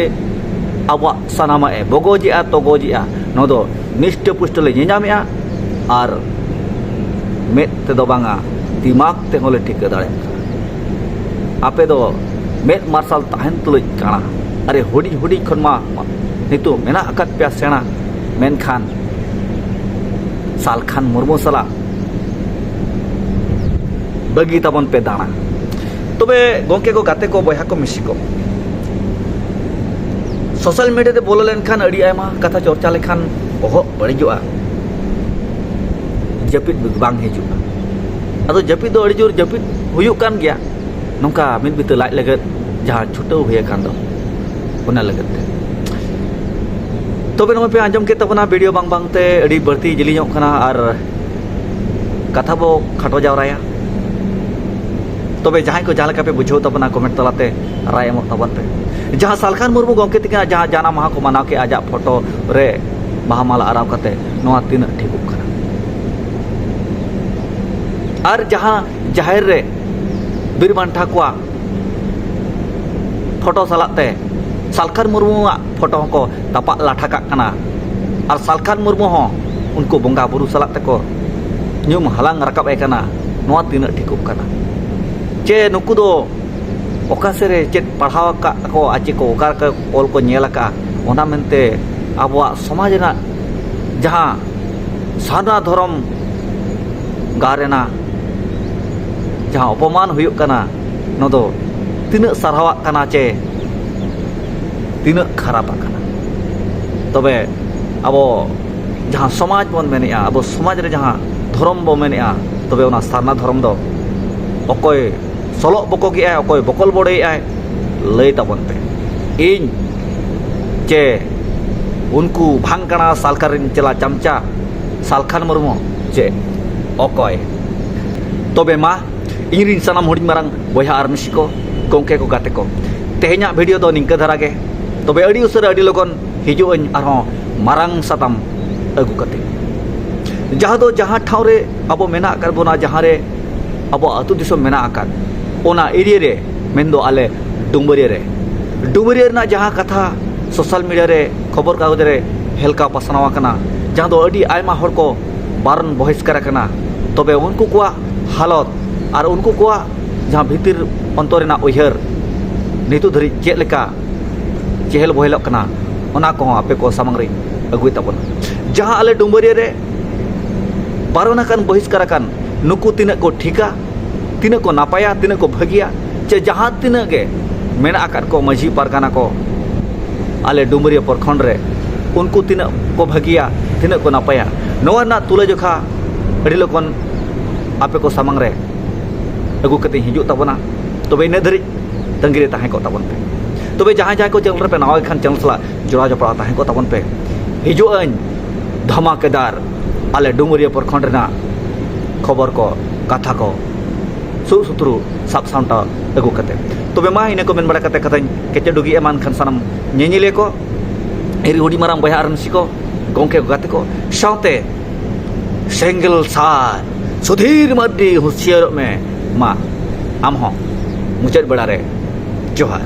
ᱟᱵᱚᱣᱟᱜ ᱥᱟᱱᱟᱢᱟᱜ ᱮ ᱵᱚᱜᱚᱡᱮᱜᱼᱟ, ᱛᱚᱜᱚᱡᱮᱜᱼᱟ᱾ ᱱᱚᱣᱟ ᱫᱚ ᱱᱤᱥᱴᱟᱹ ᱯᱩᱥᱴᱟᱹ ᱞᱮ ᱧᱮᱧᱟᱢᱮᱜᱼᱟ ᱟᱨ ᱢᱮᱫ ᱛᱮᱫᱚ ᱵᱟᱝᱟ, ᱫᱤᱢᱟᱜᱽ ᱛᱮᱦᱚᱸ ᱞᱮ ᱴᱷᱤᱠᱟᱹ ᱫᱟᱲᱮᱭᱟᱜ ᱠᱟᱱᱟ᱾ ᱟᱯᱮ ᱫᱚ ᱢᱮᱫ ᱢᱟᱨᱥᱟᱞ ᱛᱟᱦᱮᱱ ᱛᱩᱞᱩᱡ ᱠᱟᱬᱟ, ᱟᱨᱮ ᱦᱩᱰᱤᱧ ᱦᱩᱰᱤᱧ ᱠᱷᱚᱱ ᱢᱟ ᱱᱤᱛᱚᱜ ᱢᱮᱱᱟᱜ ᱟᱠᱟᱫ ᱯᱮᱭᱟ ᱥᱮᱬᱟ, ᱢᱮᱱᱠᱷᱟᱱ ᱥᱟᱞᱠᱷᱟᱱ ᱢᱩᱨᱢᱩ ᱥᱟᱞᱟᱜ ᱵᱟᱹᱜᱤ ᱛᱟᱵᱚᱱ ᱯᱮ ᱫᱟᱬᱟ᱾ ᱛᱚᱵᱮ ᱜᱚᱢᱠᱮ ᱠᱚ, ᱜᱟᱛᱮ ᱠᱚ, ᱵᱚᱭᱦᱟ ᱠᱚ, ᱢᱤᱥᱤ ᱠᱚ, ᱥᱳᱥᱟᱞ ᱢᱤᱰᱤᱭᱟ ᱨᱮ ᱵᱚᱞᱚ ᱞᱮᱱᱠᱷᱟᱱ ᱟᱹᱰᱤ ᱟᱭᱢᱟ ᱠᱟᱛᱷᱟ ᱪᱚᱨᱪᱟ ᱞᱮᱠᱷᱟᱱ ᱵᱚᱦᱚᱜ ᱵᱟᱹᱲᱤᱡᱚᱜᱼᱟ, ᱡᱟᱹᱯᱤᱫ ᱵᱟᱝ ᱦᱤᱡᱩᱜᱼᱟ᱾ ᱟᱫᱚ ᱡᱟᱹᱯᱤᱫ ᱫᱚ ᱟᱹᱰᱤ ᱡᱳᱨ ᱡᱟᱹᱯᱤᱫ ᱦᱩᱭᱩᱜ ᱠᱟᱱ ᱜᱮᱭᱟ, ᱱᱚᱝᱠᱟ ᱢᱤᱫ ᱵᱤᱛᱟᱹ ᱞᱟᱡ ᱞᱟᱹᱜᱤᱫ ᱡᱟᱦᱟᱸ ᱪᱷᱩᱴᱟᱹᱣ ᱦᱩᱭ ᱟᱠᱟᱱ ᱫᱚ, ᱚᱱᱟ ᱞᱟᱹᱜᱤᱫ ᱛᱮ᱾ ᱛᱚᱵᱮ ᱱᱚᱜᱼᱚᱭ ᱯᱮ ᱟᱸᱡᱚᱢ ᱠᱮᱫ ᱛᱟᱵᱚᱱᱟ, ᱵᱷᱤᱰᱤᱭᱳ ᱵᱟᱝ ᱵᱟᱝᱛᱮ ᱟᱹᱰᱤ ᱵᱟᱹᱲᱛᱤ ᱡᱤᱞᱤᱧᱚᱜ ᱠᱟᱱᱟ ᱟᱨ ᱠᱟᱛᱷᱟ ᱵᱚ ᱠᱷᱟᱴᱚ ᱡᱟᱣᱨᱟᱭᱟ᱾ ᱛᱚᱵᱮ ᱡᱟᱦᱟᱸᱭ ᱠᱚ ᱡᱟᱦᱟᱸ ᱞᱮᱠᱟ ᱯᱮ ᱵᱩᱡᱷᱟᱹᱣ ᱛᱟᱵᱚᱱᱟ, ᱠᱚᱢᱮᱱᱴ ᱛᱟᱞᱟᱛᱮ ᱨᱟᱭ ᱮᱢᱚᱜ ᱛᱟᱵᱚᱱ ᱯᱮ᱾ ᱡᱟᱦᱟᱸ ᱥᱟᱞᱠᱷᱟᱱ ᱢᱩᱨᱢᱩ ᱜᱚᱢᱠᱮ ᱛᱤᱠᱤᱱᱟᱜ ᱡᱟᱦᱟᱸ ᱡᱟᱱᱟᱢ ᱢᱟᱦᱟ ᱠᱚ ᱢᱟᱱᱟᱣ ᱠᱮᱫᱼᱟ, ᱟᱡᱟᱜ ᱯᱷᱳᱴᱳ ᱨᱮ ᱵᱟᱦᱟ ᱢᱟᱞᱟ ᱟᱨᱟᱣ ᱠᱟᱛᱮ, ᱱᱚᱣᱟ ᱛᱤᱱᱟᱹᱜ ᱴᱷᱤᱠᱚᱜ ᱠᱟᱱᱟ? ᱟᱨ ᱡᱟᱦᱟᱸ ᱡᱟᱦᱮᱨ ᱨᱮ ᱵᱤᱨ ᱵᱟᱱᱴᱟ ᱠᱚᱣᱟᱜ ᱯᱷᱳᱴᱳ ᱥᱟᱞᱟᱜ ᱛᱮ ᱥᱟᱞᱠᱷᱟᱱ ᱢᱩᱨᱢᱩᱣᱟᱜ ᱯᱷᱳᱴᱳ ᱦᱚᱸᱠᱚ ᱛᱟᱯᱟᱜ ᱞᱟᱴᱷᱟ ᱠᱟᱜ ᱠᱟᱱᱟ᱾ ᱟᱨ ᱥᱟᱞᱠᱷᱟᱱ ᱢᱩᱨᱢᱩ ᱦᱚᱸ ᱩᱱᱠᱩ ᱵᱚᱸᱜᱟ ᱵᱩᱨᱩ ᱥᱟᱞᱟᱜ ᱛᱮᱠᱚ ᱧᱩᱢ ᱦᱟᱞᱟᱝ ᱨᱟᱠᱟᱵ ᱮ ᱠᱟᱱᱟ᱾ ᱱᱚᱣᱟ ᱛᱤᱱᱟᱹᱜ ᱴᱷᱤᱠᱚᱜ ᱠᱟᱱᱟ? ᱪᱮ ᱱᱩᱠᱩ ᱫᱚ ᱚᱠᱟ ᱥᱮᱫ ᱨᱮ ᱪᱮᱫ ᱯᱟᱲᱦᱟᱣ ᱟᱠᱟᱫ ᱠᱚ ᱟᱨ ᱪᱮᱫ ᱠᱚ ᱚᱠᱟ ᱨᱮᱠᱚ ᱚᱞ ᱠᱚ ᱧᱮᱞ ᱟᱠᱟᱫᱼᱟ, ᱚᱱᱟ ᱢᱮᱱᱛᱮ ᱟᱵᱚᱣᱟᱜ ᱥᱚᱢᱟᱡᱽ ᱨᱮᱱᱟᱜ ᱡᱟᱦᱟᱸ ᱥᱟᱨᱱᱟ ᱫᱷᱚᱨᱚᱢ ᱜᱟᱲ ᱨᱮᱱᱟᱜ ᱡᱟᱦᱟᱸ ᱚᱯᱚᱢᱟᱱ ᱦᱩᱭᱩᱜ ᱠᱟᱱᱟ, ᱱᱚᱣᱟ ᱫᱚ ᱛᱤᱱᱟᱹᱜ ᱥᱟᱨᱦᱟᱣᱟᱜ ᱠᱟᱱᱟ ᱪᱮ ᱛᱤᱱᱟᱹᱜ ᱠᱷᱟᱨᱟᱯᱟᱜ ᱠᱟᱱᱟ? ᱛᱚᱵᱮ ᱟᱵᱚ ᱡᱟᱦᱟᱸ ᱥᱚᱢᱟᱡᱽ ᱵᱚᱱ ᱢᱮᱱᱮᱜᱼᱟ, ᱟᱵᱚ ᱥᱚᱢᱟᱡᱽ ᱨᱮ ᱡᱟᱦᱟᱸ ᱫᱷᱚᱨᱚᱢ ᱵᱚ ᱢᱮᱱᱮᱜᱼᱟ, ᱛᱚᱵᱮ ᱚᱱᱟ ᱥᱟᱨᱱᱟ ᱫᱷᱚᱨᱚᱢ ᱫᱚ ᱚᱠᱚᱭ ᱥᱚᱞᱚᱜ ᱵᱚᱠᱚᱜᱮᱜᱼᱟᱭ, ᱚᱠᱚᱭ ᱵᱚᱠᱚᱞ ᱵᱚᱰᱮᱭᱮᱜᱼᱟᱭ, ᱞᱟᱹᱭ ᱛᱟᱵᱚᱱ ᱯᱮ᱾ ᱤᱧ ᱪᱮ ᱩᱱᱠᱩ ᱵᱷᱟᱝ ᱠᱟᱬᱟ ᱥᱟᱞᱠᱷᱟᱱ ᱨᱤᱱ ᱪᱮᱞᱟ ᱪᱟᱢᱪᱟ ᱥᱟᱞᱠᱷᱟᱱ ᱢᱩᱨᱢᱩ ᱪᱮ ᱚᱠᱚᱭ? ᱛᱚᱵᱮ ᱢᱟ, ᱤᱧ ᱨᱤᱱ ᱥᱟᱱᱟᱢ ᱦᱩᱰᱤᱧ ᱢᱟᱨᱟᱝ ᱵᱚᱭᱦᱟ ᱟᱨ ᱢᱤᱥᱤ ᱠᱚ, ᱜᱚᱢᱠᱮ ᱠᱚ, ᱜᱟᱛᱮ ᱠᱚ, ᱛᱮᱦᱮᱧᱟᱜ ᱵᱷᱤᱰᱤᱭᱳ ᱫᱚ ᱱᱤᱝᱠᱟᱹ ᱫᱷᱟᱨᱟ ᱜᱮ᱾ ᱛᱚᱵᱮ ᱟᱹᱰᱤ ᱩᱥᱟᱹᱨᱟ, ᱟᱹᱰᱤ ᱞᱚᱜᱚᱱ ᱦᱤᱡᱩᱜ ᱟᱹᱧ ᱟᱨᱦᱚᱸ ᱢᱟᱨᱟᱝ ᱥᱟᱛᱟᱢ ᱟᱹᱜᱩ ᱠᱟᱛᱮ, ᱡᱟᱦᱟᱸ ᱫᱚ ᱡᱟᱦᱟᱸ ᱴᱷᱟᱶ ᱨᱮ ᱟᱵᱚ ᱢᱮᱱᱟᱜ ᱟᱠᱟᱫ ᱵᱚᱱᱟ, ᱡᱟᱦᱟᱸ ᱨᱮ ᱟᱵᱚ ᱟᱹᱛᱩ ᱫᱤᱥᱚᱢ ᱢᱮᱱᱟᱜ ᱟᱠᱟᱫ, ᱚᱱᱟ ᱮᱨᱤᱭᱟ ᱨᱮ, ᱢᱮᱱᱫᱚ ᱟᱞᱮ ᱰᱩᱢᱵᱟᱹᱨᱤᱭᱟᱹ ᱨᱮ, ᱰᱩᱢᱵᱟᱹᱨᱤᱭᱟᱹ ᱨᱮᱱᱟᱜ ᱡᱟᱦᱟᱸ ᱠᱟᱛᱷᱟ ᱥᱳᱥᱟᱞ ᱢᱤᱰᱤᱭᱟ ᱨᱮ, ᱠᱷᱚᱵᱚᱨ ᱠᱟᱜᱚᱡᱽ ᱨᱮ ᱦᱮᱞᱠᱟᱣ ᱯᱟᱥᱱᱟᱣ ᱟᱠᱟᱱᱟ, ᱡᱟᱦᱟᱸ ᱫᱚ ᱟᱹᱰᱤ ᱟᱭᱢᱟ ᱦᱚᱲ ᱠᱚ ᱵᱟᱨᱚᱱ ᱵᱚᱦᱤᱥᱠᱟᱨ ᱟᱠᱟᱱᱟ, ᱛᱚᱵᱮ ᱩᱱᱠᱩ ᱠᱚᱣᱟᱜ ᱦᱟᱞᱚᱛ ᱟᱨ ᱩᱱᱠᱩ ᱠᱚᱣᱟᱜ ᱡᱟᱦᱟᱸ ᱵᱷᱤᱛᱤᱨ ᱚᱱᱛᱚᱨ ᱨᱮᱱᱟᱜ ᱩᱭᱦᱟᱹᱨ ᱱᱤᱛᱚᱜ ᱫᱷᱟᱹᱨᱤᱡ ᱪᱮᱫ ᱞᱮᱠᱟ ᱪᱮᱦᱮᱞ ᱵᱚᱦᱮᱞᱚᱜ ᱠᱟᱱᱟ, ᱚᱱᱟ ᱠᱚᱦᱚᱸ ᱟᱯᱮ ᱠᱚ ᱥᱟᱢᱟᱝ ᱨᱤᱧ ᱟᱹᱜᱩᱭ ᱛᱟᱵᱚᱱᱟ᱾ ᱡᱟᱦᱟᱸ ᱟᱞᱮ ᱰᱩᱢᱵᱟᱹᱨᱤᱭᱟᱹ ᱨᱮ ᱵᱟᱨᱚᱱ ᱟᱠᱟᱱ, ᱵᱚᱦᱤᱥᱠᱟᱨ ᱟᱠᱟᱱ, ᱱᱩᱠᱩ ᱛᱤᱱᱟᱹᱜ ᱠᱚ ᱴᱷᱤᱠᱟ, ᱛᱤᱱᱟᱹᱜ ᱠᱚ ᱱᱟᱯᱟᱭᱟ, ᱛᱤᱱᱟᱹᱜ ᱠᱚ ᱵᱷᱟᱹᱜᱤᱭᱟ, ᱪᱮ ᱡᱟᱦᱟᱸ ᱛᱤᱱᱟᱹᱜ ᱜᱮ ᱢᱮᱱᱟᱜ ᱟᱠᱟᱫ ᱠᱚ ᱢᱟᱹᱡᱷᱤ ᱯᱟᱨᱜᱟᱱᱟ ᱠᱚ ᱟᱞᱮ ᱰᱩᱢᱵᱟᱹᱨᱤᱭᱟᱹ ᱯᱨᱚᱠᱷᱚᱸᱰ ᱨᱮ, ᱩᱱᱠᱩ ᱛᱤᱱᱟᱹᱜ ᱠᱚ ᱵᱷᱟᱹᱜᱤᱭᱟ, ᱛᱤᱱᱟᱹᱜ ᱠᱚ ᱱᱟᱯᱟᱭᱟ, ᱱᱚᱣᱟ ᱨᱮᱱᱟᱜ ᱛᱩᱞᱟᱹᱡᱚᱠᱷᱟ ᱟᱹᱰᱤ ᱞᱚᱜᱚᱱ ᱟᱯᱮ ᱠᱚ ᱥᱟᱢᱟᱝ ᱨᱮ ᱟᱹᱜᱩ ᱠᱟᱛᱮ ᱦᱤᱡᱩᱜ ᱛᱟᱵᱚᱱᱟ᱾ ᱛᱚᱵᱮ ᱤᱱᱟᱹ ᱫᱷᱟᱹᱨᱤᱡ ᱛᱟᱺᱜᱤ ᱨᱮ ᱛᱟᱦᱮᱸ ᱠᱚᱜ ᱛᱟᱵᱚᱱ ᱯᱮ᱾ ᱛᱚᱵᱮ ᱡᱟᱦᱟᱸᱭ ᱡᱟᱦᱟᱸᱭ ᱠᱚ ᱪᱮᱱᱮᱞ ᱨᱮᱯᱮ ᱱᱟᱣᱟ ᱜᱮ ᱠᱷᱟᱱ, ᱪᱮᱱᱮᱞ ᱥᱟᱞᱟᱜ ᱡᱚᱲᱟᱣ ᱡᱚᱯᱲᱟᱣ ᱛᱟᱦᱮᱸ ᱠᱚᱜ ᱛᱟᱵᱚᱱ ᱯᱮ᱾ ᱦᱤᱡᱩᱜ ᱟᱹᱧ ᱫᱷᱟᱢᱟᱠᱮᱫᱟᱨ ᱟᱞᱮ ᱰᱩᱢᱩᱨᱤᱭᱟᱹ ᱯᱨᱚᱠᱷᱚᱸᱰ ᱨᱮᱱᱟᱜ ᱠᱷᱚᱵᱚᱨ ᱠᱚ, ᱠᱟᱛᱷᱟ ᱠᱚ ᱥᱩᱜ ᱥᱩᱛᱨᱩ ᱥᱟᱵ ᱥᱟᱢᱴᱟᱣ ᱟᱹᱜᱩ ᱠᱟᱛᱮ᱾ ᱛᱚᱵᱮ ᱢᱟ, ᱤᱱᱟᱹ ᱠᱚ ᱢᱮᱱ ᱵᱟᱲᱟ ᱠᱟᱛᱮ ᱠᱟᱛᱷᱟᱧ ᱠᱮᱪᱮᱫ ᱰᱩᱜᱤ ᱮᱢᱟᱱ ᱠᱷᱟᱱ ᱥᱟᱱᱟᱢ ᱧᱮᱧᱮᱞᱤᱭᱟᱹ ᱠᱚ, ᱤᱧ ᱦᱩᱰᱤᱧ ᱢᱟᱨᱟᱝ ᱵᱚᱭᱦᱟ ᱟᱨ ᱢᱤᱥᱤ ᱠᱚ, ᱜᱚᱢᱠᱮ ᱠᱚ, ᱜᱟᱛᱮ ᱠᱚ, ᱥᱟᱶᱛᱮ ᱥᱮᱸᱜᱮᱞ ᱥᱟᱨ ᱥᱩᱫᱷᱤᱨ ᱢᱟᱨᱰᱤ, ᱦᱩᱸᱥᱤᱭᱟᱹᱨᱚᱜ ᱢᱮ᱾ ᱢᱟ, ᱟᱢ ᱦᱚᱸ ᱢᱩᱪᱟᱹᱫ ᱵᱮᱲᱟ ᱨᱮ ᱡᱚᱦᱟᱨ᱾